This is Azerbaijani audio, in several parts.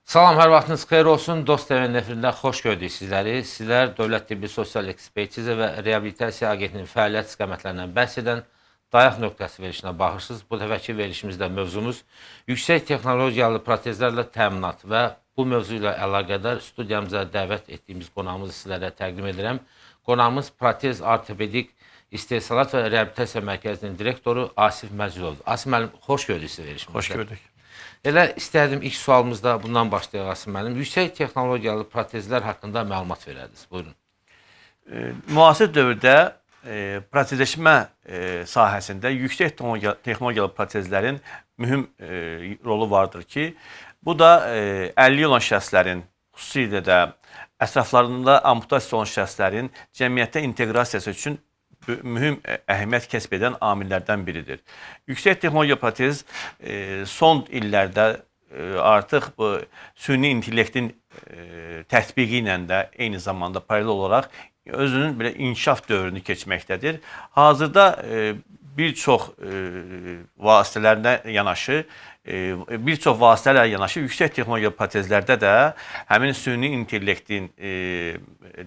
Salam, hər vaxtınız xeyir olsun. Dost TV-nin efirində xoş gördük sizləri. Sizlər Dövlət Tibbi Sosial Ekspertiza və Reabilitasiya Agentliyinin fəaliyyət istiqamətlərindən bəhs edən Dayaq Nöqtəsi verilişinə baxırsınız. Bu dəfəki verilişimizdə mövzumuz yüksək texnologiyalı protezlərlə təminat və bu mövzu ilə əlaqədar studiyamıza dəvət etdiyimiz qonağımızı sizlərə təqdim edirəm. Qonağımız Protez Ortopedik İstehsalat və Reabilitasiya Mərkəzinin direktoru Asif Məcidovdur. Asif müəllim, xoş gördük sizi verilişimizdə. Xoş gördük. Elə istərdim ilk sualımızda bundan başlayaq Asif müəllim. Yüksək texnologiyalı protezlər haqqında məlumat verərdiniz. Buyurun. Müasir dövrdə protezləşmə sahəsində yüksək texnologiyalı protezlərin mühüm rolu vardır ki, bu da əlilliyi olan şəxslərin, xüsusilə də ətraflarında amputasiya olan şəxslərin cəmiyyətə inteqrasiyası üçün mühüm əhəmiyyət kəsb edən amillərdən biridir. Yüksək texnologiya protez son illərdə artıq bu süni intellektin tətbiqi ilə də eyni zamanda paralel olaraq özünün belə inkişaf dövrünü keçməkdədir. Hazırda bir çox vasitələrlə yanaşı, bir çox vasitələrlə yanaşı yüksək texnologiya protezlərdə də həmin süni intellektin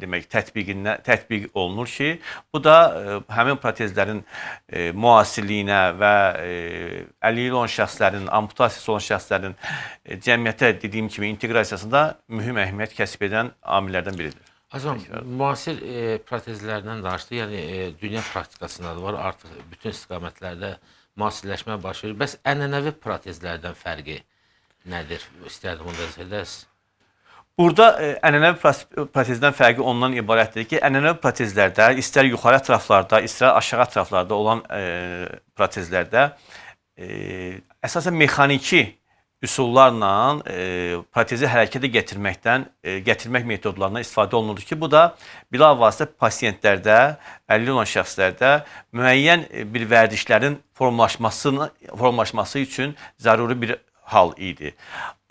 demək tətbiqindən tətbiq olunur ki, bu da həmin protezlərin müasirliyinə və əlilliyi olan şəxslərin, amputasiyası olan şəxslərin cəmiyyətə dediyim kimi inteqrasiyasında mühüm əhəmiyyət kəsb edən amillərdən biridir. Azam, müasir protezlərdən danışdıq. Yəni dünya praktikasında da var. Artıq bütün istiqamətlərdə müasirləşmə baş verir. Bəs ənənəvi protezlərdən fərqi nədir? İstərdim onu da izah edəsiniz. Burada ənənəvi protezdən fərqi ondan ibarətdir ki, ənənəvi protezlərdə istər yuxarı ətraflarda, istər aşağı ətraflarda olan protezlərdə əsasən mexaniki üsullarla protezi hərəkətə gətirmək metodlarından istifadə olunur ki, bu da bilavasitə pasientlərdə, əlilliyi olan şəxslərdə müəyyən bir vərdişlərin formalaşması üçün zəruri bir hal idi.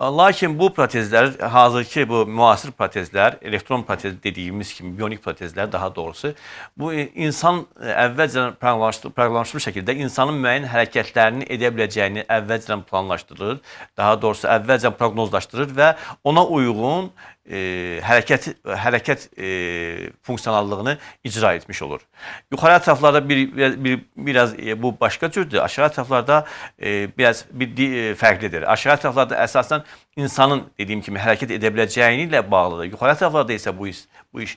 Lakin bu protezlər, hazırki bu müasir protezlər, elektron protez dediyimiz kimi bionik protezlər daha doğrusu, bu insan əvvəlcədən proqramlaşdırılmış şəkildə insanın müəyyən hərəkətlərini edə biləcəyini əvvəlcədən planlaşdırır, daha doğrusu əvvəlcədən proqnozlaşdırır və ona uyğun hərəkət funksionallığını icra etmiş olur. Yuxarı ətraflarda biraz bu başqa cürdür, aşağı ətraflarda biraz fərqlidir. Aşağı ətraflarda əsasən insanın dediyim kimi hərəkət edə biləcəyini ilə bağlıdır. Yuxarı ətraflarda isə bu iş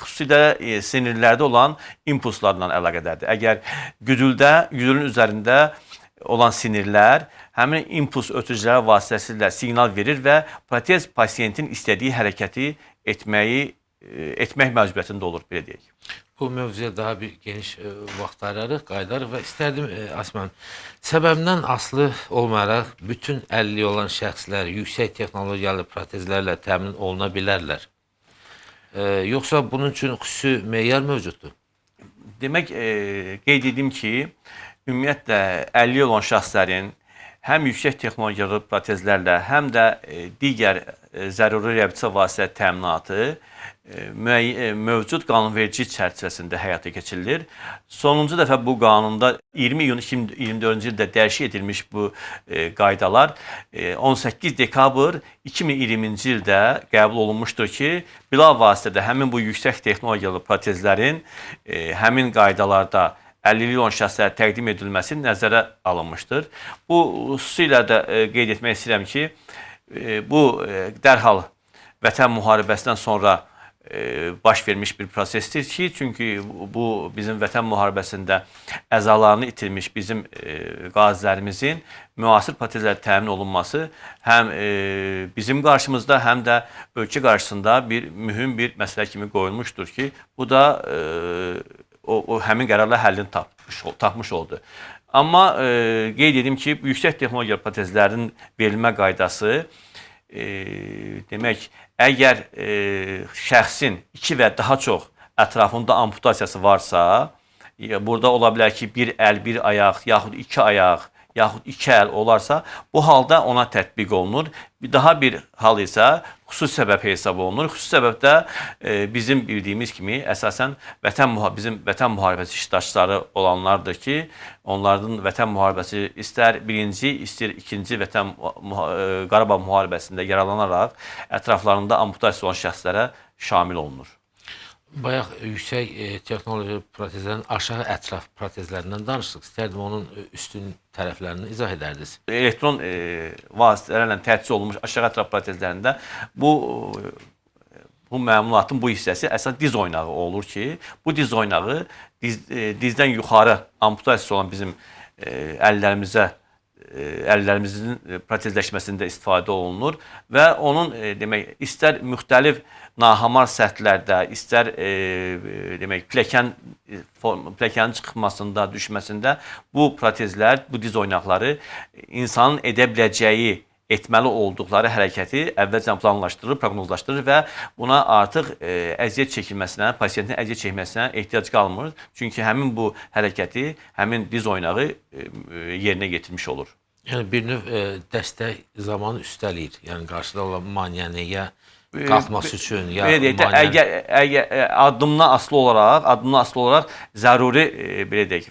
xüsusilə sinirlərdə olan impulslarla əlaqədardır. Əgər güdülün üzərində olan sinirlər həmin impuls ötürücülər vasitəsilə siqnal verir və protez pasientin istədiyi hərəkəti etmək məcburiyyətində olur, belə deyək. Bu mövzuya daha bir geniş vaxt ayırarıq, qayıdarıq və istərdim Asman, səbəbindən asılı olmayaraq bütün əlilliyi olan şəxslər yüksək texnologiyalı protezlərlə təmin oluna bilərlər. Yoxsa bunun üçün xüsusi meyar mövcuddur? Demək, qeyd edim ki, ümumiyyətlə əlilliyi olan şəxslərin həm yüksək texnologiyalı protezlərlə, həm də digər zəruri reabilitasiya vasitələri təminatı mövcud qanunverici çərçivəsində həyata keçirilir. Sonuncu dəfə bu qanunda 20 iyun 2024-cü ildə dəyişik edilmiş bu qaydalar 18 dekabr 2020-ci ildə qəbul olunmuşdur ki, bilavasitə də həmin bu yüksək texnologiyalı protezlərin həmin qaydalarda əlilliyi olan şəxslərə təqdim edilməsi nəzərə alınmışdır. Bu xüsusilə də qeyd etmək istəyirəm ki, bu dərhal Vətən müharibəsindən sonra baş vermiş bir prosesdir ki, çünki bu bizim Vətən müharibəsində əzalarını itirmiş bizim qazilərimizin müasir protezlərlə təmin olunması həm bizim qarşımızda, həm də ölkə qarşısında bir mühüm bir məsələ kimi qoyulmuşdur ki, bu da o həmin qərarla həllini tapmış oldu. Amma qeyd edim ki, yüksək texnologiya protezlərinin verilmə qaydası demək, əgər şəxsin 2 və daha çox ətrafında amputasiyası varsa, burada ola bilər ki, bir əl, bir ayaq, yaxud 2 ayaq, yaxud iki əl olarsa, bu halda ona tətbiq olunur. Daha bir hal isə xüsusi səbəb hesab olunur. Xüsusi səbəbdə bizim bildiyimiz kimi əsasən bizim vətən müharibəsi iştirakçıları olanlardır ki, onların vətən müharibəsi istər birinci, istər ikinci vətən Qarabağ müharibəsində yaralanaraq ətraflarında amputasiya olan şəxslərə şamil olunur. Bayaq yüksək texnoloji protezlərin aşağı ətraf protezlərindən danışdıq. İstərdim onun üstün tərəflərini izah edərdiniz. Elektron vasitələrlə təchiz olunmuş aşağı ətraf protezlərində bu məmulatın bu hissəsi əsas diz oynağı olur ki, bu diz oynağı dizdən yuxarı amputasiya olan bizim əllərimizin protezləşməsində istifadə olunur və onun demək istər müxtəlif nahamar səthlərdə, istər demək pləkanın çıxmasında, düşməsində bu protezlər, bu diz oynaqları insanın edə biləcəyi, etməli olduqları hərəkəti əvvəlcədən planlaşdırır, proqnozlaşdırır və buna artıq əziyyət çəkilməsinə, pasiyentin əziyyət çəkməsinə ehtiyac qalmır. Çünki həmin bu hərəkəti, həmin diz oynağı yerinə yetirmiş olur. Yəni bir növ dəstək zamanı üstələyir. Yəni qarşıda olan maneəni ya qalxması üçün, ya belə deyək də, əgər addımdan asılı olaraq zəruri belə deyək,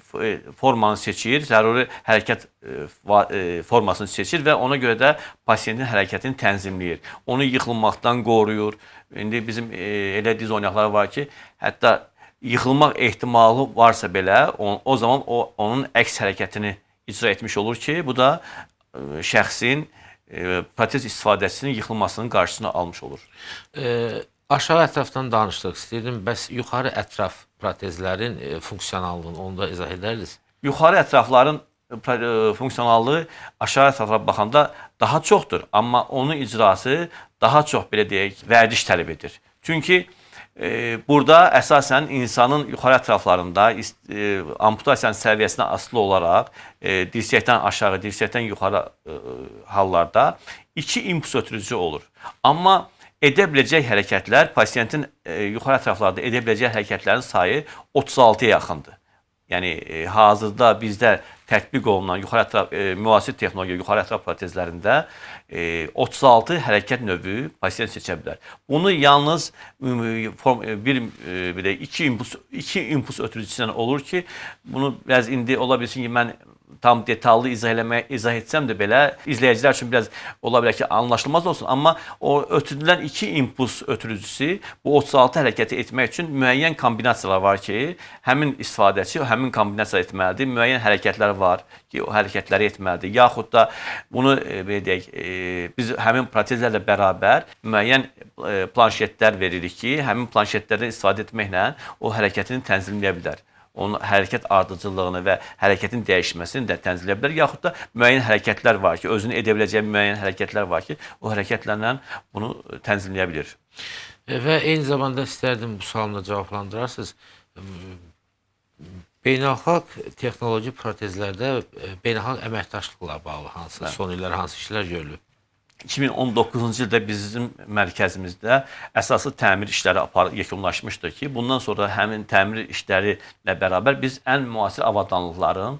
formanı seçir, zəruri hərəkət formasını seçir və ona görə də pasiyentin hərəkətini tənzimləyir. Onu yıxılmaqdan qoruyur. İndi bizim elə diz oynaqları var ki, hətta yıxılmaq ehtimalı varsa belə, o zaman onun əks hərəkətini icra etmiş olur ki, bu da şəxsin protez istifadəsinin yıxılmasının qarşısını almış olur. Aşağı ətrafdan danışdıq, istəyirdim, bəs yuxarı ətraf protezlərin funksionallığını onu da izah edərdiniz? Yuxarı ətrafların funksionallığı aşağı ətraflara baxanda daha çoxdur, amma onun icrası daha çox, belə deyək, vərdiş tələb edir. Çünki burada əsasən insanın yuxarı ətraflarında amputasiyanın səviyyəsinə asılı olaraq dirsəkdən aşağı, dirsəkdən yuxarı hallarda iki impuls ötürücü olur. Amma edə biləcək hərəkətlər, pasiyentin yuxarı ətraflarda edə biləcək hərəkətlərin sayı 36-ya yaxındır. Yəni hazırda bizdə tətbiq olunan yuxarı ətraf müasir texnologiya yuxarı ətraf protezlərində 36 hərəkət növü pasiyent seçə bilər. Bunu yalnız iki impuls ötürücüsündən olur ki, bunu biraz indi ola bilsin ki, mən tam detallı izah etsəm də belə izləyicilər üçün biraz ola bilər ki, anlaşılmaz olsun, amma o ötürülən iki impuls ötürücüsü bu 36 hərəkəti etmək üçün müəyyən kombinasiyalar var ki, həmin istifadəçi həmin kombinasiya etməlidir, müəyyən hərəkətlər var ki, o hərəkətləri etməlidir. Yaxud da bunu belə deyək, biz həmin protezlərlə bərabər müəyyən planşetlər veririk ki, həmin planşetlərdən istifadə etməklə o hərəkətini tənzimləyə bilər. Onun hərəkət ardıcıllığını və hərəkətin dəyişməsini də tənzimləyə bilər. Yaxud da müəyyən hərəkətlər var ki, özünün edə biləcəyi müəyyən hərəkətlər var ki, o hərəkətlərlə bunu tənzimləyə bilir. Və eyni zamanda istərdim bu sualımı da cavablandırarsınız. Beynəlxalq texnoloji protezlərdə beynəlxalq əməkdaşlıqla bağlı hansı son illər hansı işlər görülüb? 2019-cu ildə bizim mərkəzimizdə əsaslı təmir işləri yekunlaşmışdır ki, bundan sonra həmin təmir işləri ilə bərabər biz ən müasir avadanlıqların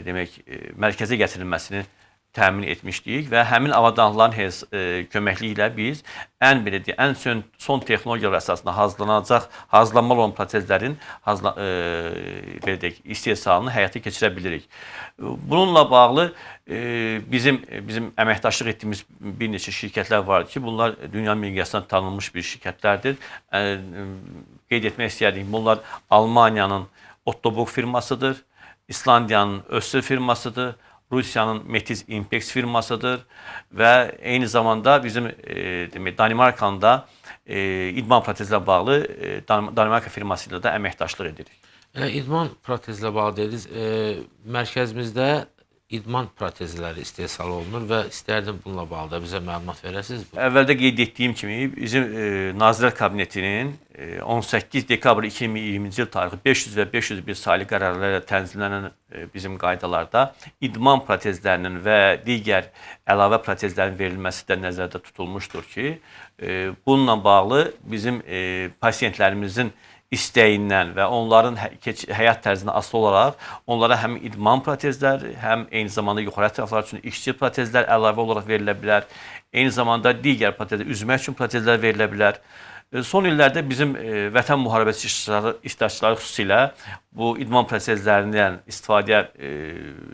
demək, mərkəzə gətirilməsini təmin etmişdik və həmin avadanlıqların köməkliyi ilə biz ən belə deyək, ən son texnologiyalar əsasında hazırlanmalı olan protezlərin belə deyək, istehsalını həyata keçirə bilirik. Bununla bağlı bizim əməkdaşlıq etdiyimiz bir neçə şirkətlər var ki, bunlar dünya miqyasında tanınmış bir şirkətlərdir. Qeyd etmək istəyərdik, bunlar Almaniyanın Ottobock firmasıdır, İslandiyanın Össur firmasıdır, Rusiyanın Metiz Impex firmasıdır və eyni zamanda bizim demək, Danimarkanın da idman protezlə bağlı Danimarka firması ilə də əməkdaşlıq edirik. Elə idman protezlə bağlı dediniz, mərkəzimizdə idman protezləri istehsal olunur və istərdim bununla bağlı da bizə məlumat verəsiniz. Əvvəldə qeyd etdiyim kimi bizim Nazirlər Kabinetinin 18 dekabr 2020-ci il tarixi 500 və 501 saylı qərarlarla tənzimlənən bizim qaydalarda idman protezlərinin və digər əlavə protezlərin verilməsi də nəzərdə tutulmuşdur ki, bununla bağlı bizim pasiyentlərimizin istəyindən və onların həyat tərzindən asılı olaraq onlara həm idman protezləri, həm eyni zamanda yuxarı ətraflar üçün işçi protezlər əlavə olaraq verilə bilər. Eyni zamanda digər protezlər, üzmək üçün protezlər verilə bilər. Son illərdə bizim vətən müharibəsi iştirakçıları xüsusilə bu idman protezlərindən istifadəyə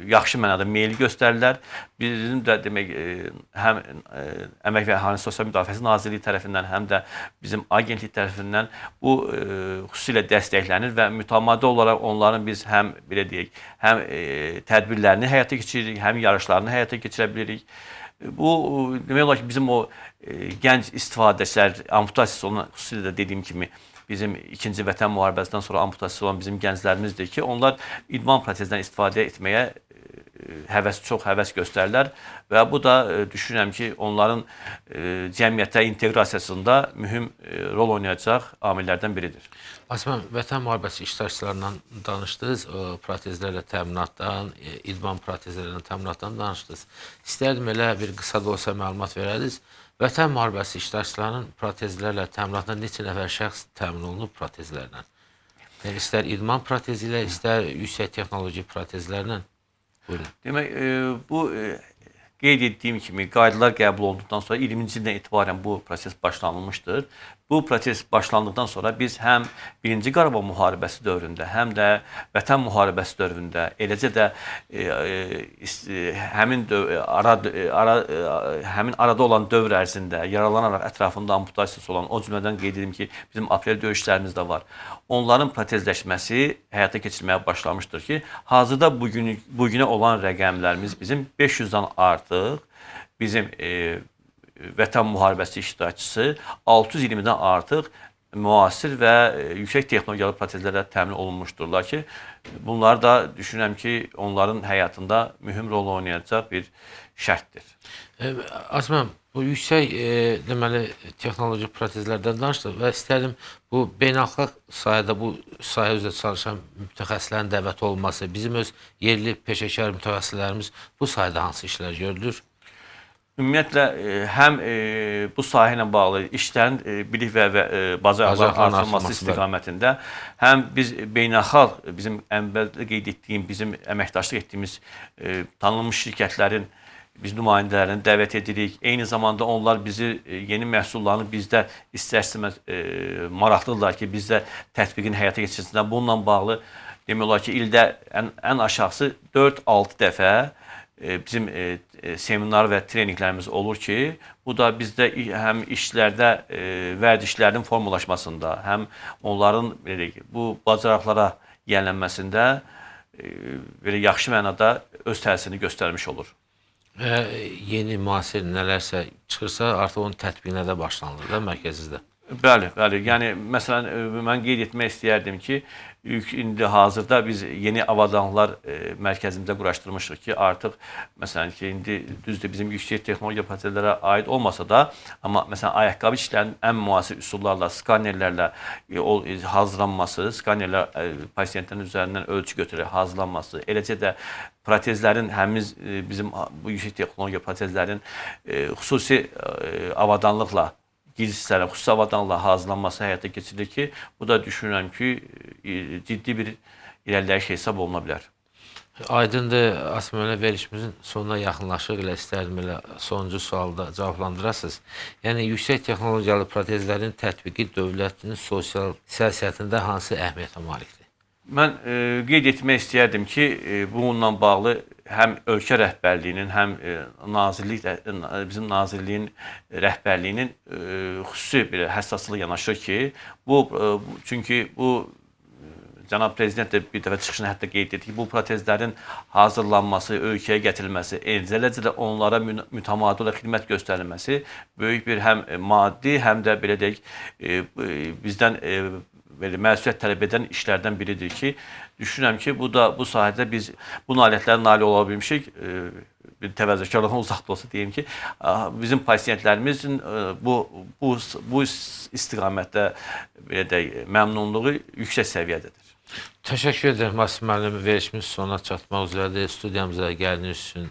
yaxşı mənada meyil göstərirlər. Bizim də demək həm Əmək və Əhalinin Sosial Müdafiəsi Nazirliyi tərəfindən, həm də bizim agentlik tərəfindən bu xüsusilə dəstəklənir və mütəmadi olaraq onların biz həm belə deyək, həm tədbirlərini həyata keçiririk, həm yarışlarını həyata keçirə bilirik. Bu demək olar ki, bizim o gənc istifadəçilər, amputasiyası olan, xüsusilə də dediyim kimi bizim ikinci vətən müharibəsindən sonra amputasiyası olan bizim gənclərimizdir ki, onlar idman protezindən istifadə etməyə çox həvəs göstərirlər və bu da düşünürəm ki, onların cəmiyyətə inteqrasiyasında mühüm rol oynayacaq amillərdən biridir. Asim, vətən müharibəsi iştirakçılarından danışdınız, protezlərlə təminatdan, idman protezlərlə təminatdan danışdınız. İstərdim elə bir qısa da olsa məlumat verərdiniz. Vətən müharibəsi iştirakçılarının protezlərlə təminatına neçə nəfər şəxs təmin olunub protezlərlə? Yəni, istər idman protezi ilə, istər yüksək texnoloji protezlərlə. Buyurun. Demək, bu qeyd etdiyim kimi qaydalar qəbul olunduqdan sonra 20-ci ildən etibarən bu proses başlanılmışdır. Bu proses başlandıqdan sonra biz həm Birinci Qarabağ müharibəsi dövründə, həm də Vətən müharibəsi dövründə, eləcə də həmin həmin arada olan dövr ərzində yaralanaraq ətrafında amputasiyası olan, o cümlədən qeyd edim ki, bizim aprel döyüşlərimiz də var. Onların protezləşməsi həyata keçirilməyə başlamışdır ki, hazırda bugünə olan rəqəmlərimiz bizim 500-dən artıq bizim vətən müharibəsi iştirakçısı 620-dən artıq müasir və yüksək texnologiyalı protezlərlə təmin olunmuşdurlar ki, bunlar da düşünürəm ki, onların həyatında mühüm rol oynayacaq bir şərtdir. Asim, bu yüksək deməli texnoloji protezlərdən danışdıq və istərdim bu beynəlxalq sahədə bu sahə üzrə çalışan mütəxəssislərin dəvət olunması, bizim öz yerli peşəkar mütəxəssislərimiz bu sahədə hansı işlər görülür? Ümumiyyətlə, həm bu sahə ilə bağlı işlərin bilik və bacarıqların artırılması istiqamətində, həm biz beynəlxalq, bizim əvvəldə qeyd etdiyim, bizim əməkdaşlıq etdiyimiz tanınmış şirkətlərin biz nümayəndələrini dəvət edirik. Eyni zamanda onlar bizi yeni məhsullarını bizdə istər-istəməz maraqlıdırlar ki, bizdə tətbiqini həyata keçirsinlər. Bununla bağlı demək olar ki, ildə ən aşağısı 4-6 dəfə bizim seminar və treninqlərimiz olur ki, bu da bizdə həm işlərdə vərdişlərin formalaşmasında, həm onların belə, bu bacarıqlara yiyələnməsində belə yaxşı mənada öz təsirini göstərmiş olur. Və yeni müasir nələrsə çıxırsa, artıq onun tətbiqinə də başlanılır da mərkəzinizdə. Bəli, bəli. Yəni, məsələn, mən qeyd etmək istəyərdim ki, indi hazırda biz yeni avadanlıqlar mərkəzimizdə quraşdırmışıq ki, artıq, məsələn ki, indi düzdür, bizim yüksək texnologiya protezlərə aid olmasa da, amma məsələn, ayaqqabı işlərinin ən müasir üsullarla, skanerlərlə hazırlanması, skanerlər pasiyentlərin üzərindən ölçü götürərək hazırlanması, eləcə də protezlərin, həmin bizim bu yüksək texnologiya protezlərin xüsusi avadanlıqla, gizlislərə, xüsusi avadanlıqla hazırlanması həyata keçirilir ki, bu da düşünürəm ki, ciddi bir irəliləyiş hesab oluna bilər. Aydındır, Asim müəllim, verilişimizin sonuna yaxınlaşırıq. Elə istərdim elə sonuncu sualda cavablandırasınız. Yəni, yüksək texnologiyalı protezlərin tətbiqi dövlətin sosial siyasətində hansı əhəmiyyətə malikdir? Mən qeyd etmək istəyərdim ki, bununla bağlı həm ölkə rəhbərliyinin, həm nazirlik, bizim nazirliyin rəhbərliyinin xüsusi bir həssaslıq yanaşır ki, çünki bu cənab prezident də bir dəfə çıxışını hətta qeyd etdi ki, bu protezlərin hazırlanması, ölkəyə gətirilməsi, eləcə də onlara mütəmadi olaraq xidmət göstərilməsi böyük bir həm maddi, həm də belə deyək, bizdən belə məsuliyyət tələb edən işlərdən biridir ki, düşünürəm ki, bu da bu sahədə biz bu nailiyyətlərə nail ola bilmişik. Bir təvazökarlıqdan uzaq da olsa deyim ki, bizim pasiyentlərimizin bu istiqamətdə belə deyək, məmnunluğu yüksək səviyyədədir. Təşəkkür edirəm Asim müəllim, verilişimiz sonuna çatmaq üzrədir. Studiyamıza gəldiyiniz üçün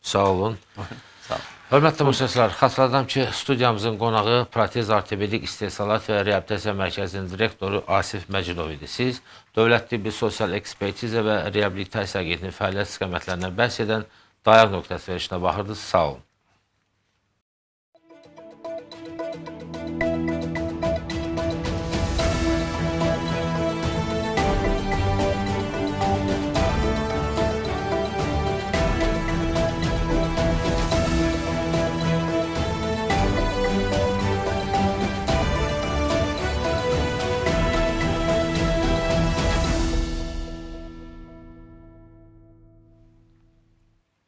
sağ olun. Sağ olun. Hörmətli tamaşaçılar, xatırladım ki, studiyamızın qonağı Protez Ortopedik İstehsalat və Reabilitasiya Mərkəzinin direktoru Asif Məcidov idi. Siz Dövlət Tibbi Sosial Ekspertiza və Reabilitasiya Agentliyinin fəaliyyət istiqamətlərindən bəhs edən dayaq nöqtəsi verilişinə baxırdınız. Sağ olun.